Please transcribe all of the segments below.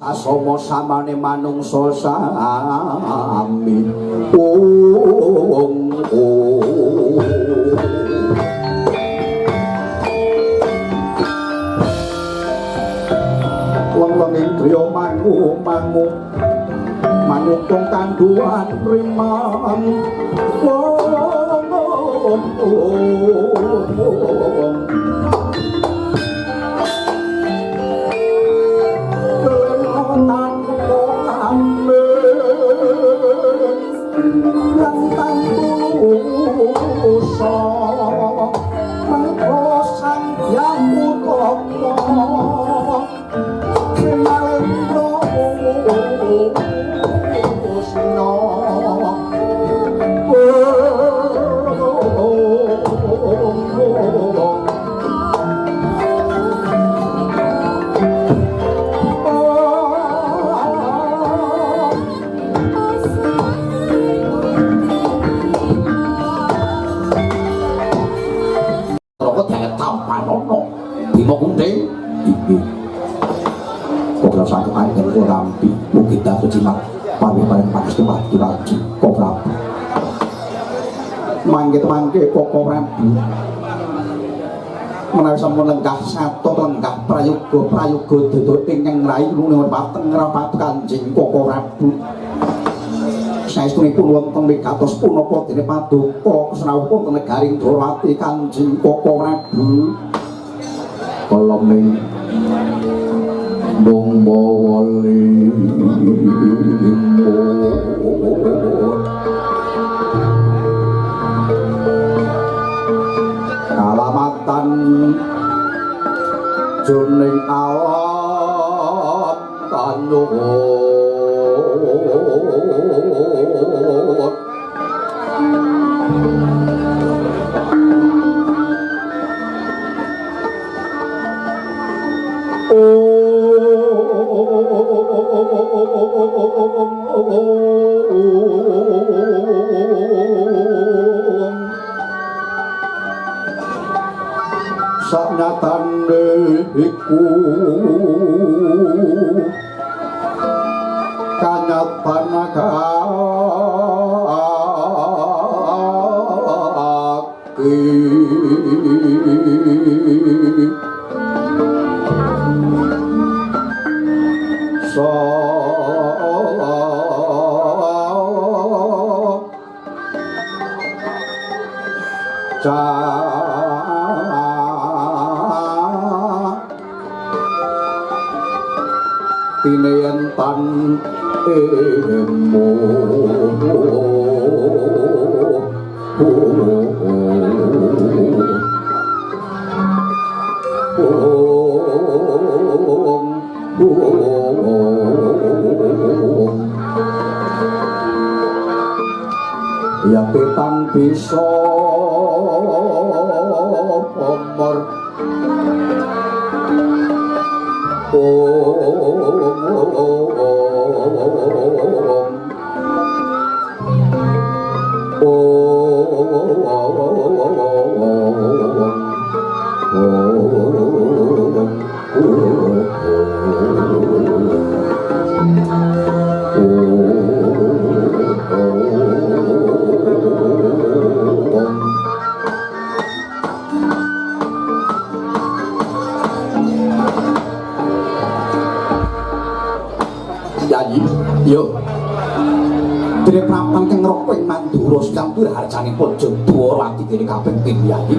Asama samane manungsa sami. Ung Wong-wong ing griya mangu-mangu manukung kandhuwan rimang. Mangke Koko Prabu menawi sampun lenggah sato lenggah prayoga prayoga dodol ingkang rai nuwun pateng rapat Kanjeng Koko Prabu. Saestunipun wonten wigatos punapa dene paduka senawi wonten negaring Dwarawati Kanjeng Koko Prabu. Kolome mung mawa kalamatan juning alam kanyuwun saknyatane iku kanyatan kaki sa tine tan emo ya petang bisa omor Yo. Dene prapan kang ngroko ing Mandura Sikamtu harjanipun Dwarawati kene kaping pindho yayi.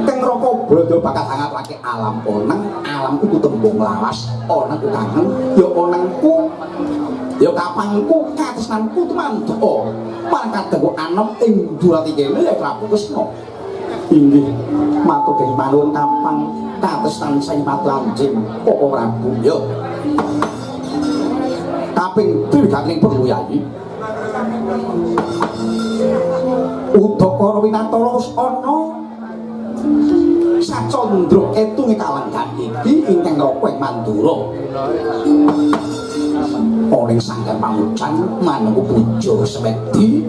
Kang ngroko blanda bakal hangatake alam oneng, alam iku tembung lawas, oneng ku kangen, ya onengku ya kapangku katresnanku tumandha. Marang kadangku anem ing Dwarawati kene ya Prabu Kresna. Inggih matur dening panuwun kapang katresnan saking Anjing Koko Prabu. Yo. Kaping triwigating perlu yayi. Udakara winatara wis ana sacandra ketunge kalenggan iki ingkang ngroko ing Mandura. Ana ing sanggar pamucan manunggu puja semedi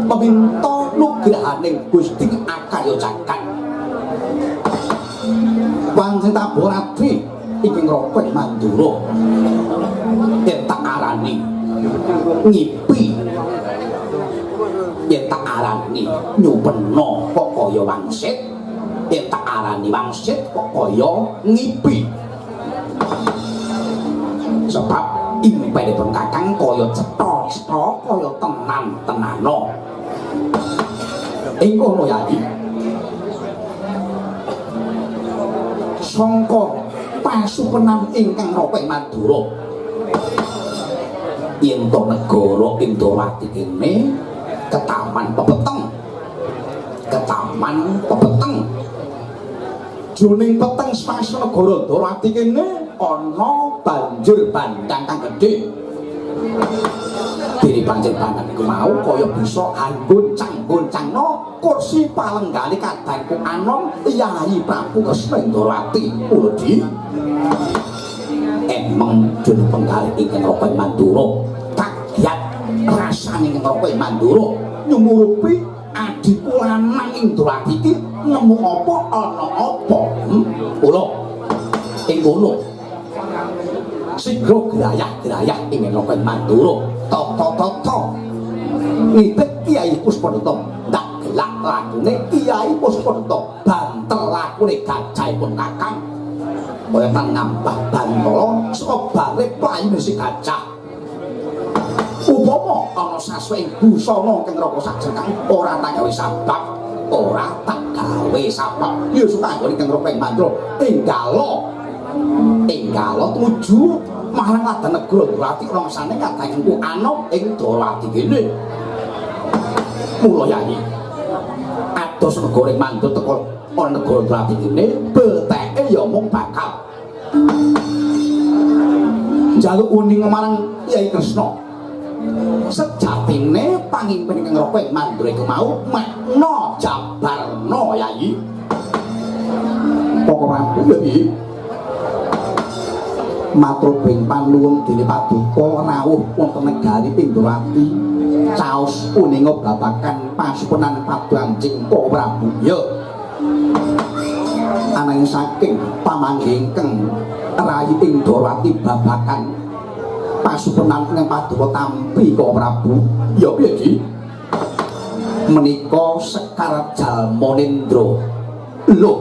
meminta nugrahaning Gusti Akarya Cakat. Pancen Taboratri ing Raka Mandura. Yen tak arani ngipi, yen tak arani nyupena kok kaya wangsit, yen tak arani wangsit kok kaya ngipi. Sebab impenipun Kakang kaya cetha-cetha kaya tenan-tenana. Ing kono Yayi, sangka pasupenan ingkang Raka Mandura yen to negara Indrawati kene ketaman pepeteng, ketaman pepeteng. Jroning peteng swasa negara Ndrawati kene ana banjur bandang kang gedhe. Dene banjur bandang iku mau kaya bisa anggoncang-goncangno kursi palenggane kadangku anom Yayi Prabu Kresna Indrawati. Uldi emeng jroning penggalih ingkang Raka Mandura kagiat rasane ingkang Raka Mandura nyumurupi adhiku lanang Indrawati iki nemu apa ana apa. Kula ing kono sigra grayah-grayah ing Raka Mandura tata-tata ngitih Kyai Puspadanta ndak gelak lakune Kyai Puspadanta banter lakune gajahipun Kakang kaya tan ngambah bantala saka bare playune si gajah. Upama ana saswe ing busana kang Raka Sajeng ora tak gawe sabab, ora tak gawe sabab. Ya suka anggone kang Raka Mandura enggalo enggalo tumuju marang ladang negara Ndrawati rangsane kadangku anom ing Ndrawati kene. Mula Yayi ados negara Mandura teko ana negara Ndrawati kene beteke ya mung bakal njaluk uning marang Kyai Kresna. Sejatine pangimpen ingkang Raka Mandura iku mau makna jabarna Yayi. Poko Prabu Yayi matur bing panuwun dene paduka rawuh wonten negari Indrawati caos uninga babagan pasupenan paduancing Prabu. Ya ananging saking pamanggih ingkang rayi Indrawati babagan pasupenan ingkang paduka tampi ka Prabu. Ya piye Ki? Menika Sekar Jalmanendra. Lho,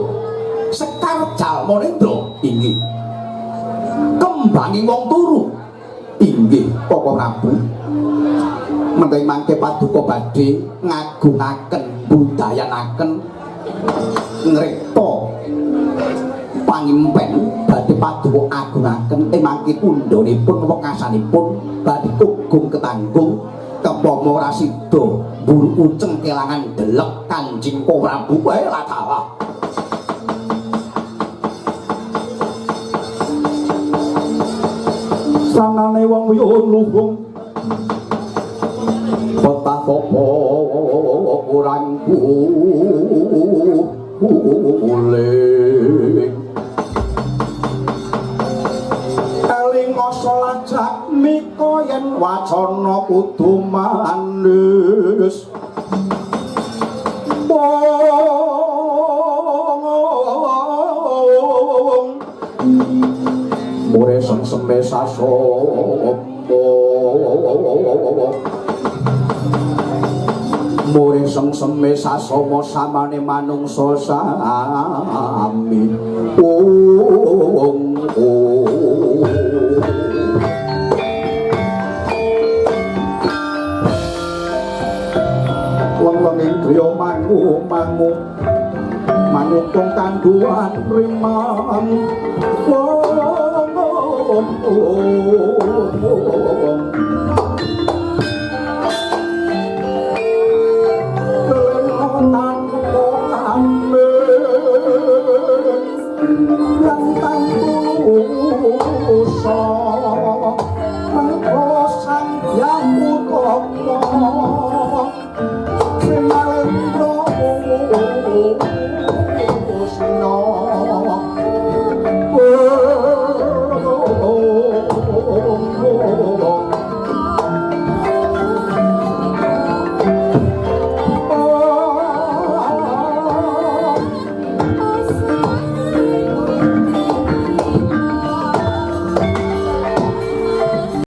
Sekar Jalmanendra inggih kembangi wong turu. Inggih Koko Prabu. Menawi mangke paduka badhe ngagungaken budayanaken ngripta pangimpen badhe paduka agungaken ing mangke undhanipun wekasanipun badhe kugung ketanggung kepama ora sida mburu uceng kelangan delek Kanjeng Prabu. Wae lah dalah. Sanane wong yo luhung petah sapa kurang kuling eling asa lajak mika yen wacana kudu manis. Mure sengseme sasomo mure sengseme sasomo samane manungsa sami. Ung wong-wong ing griya mangu-mangu manukung kandhuwan rimang.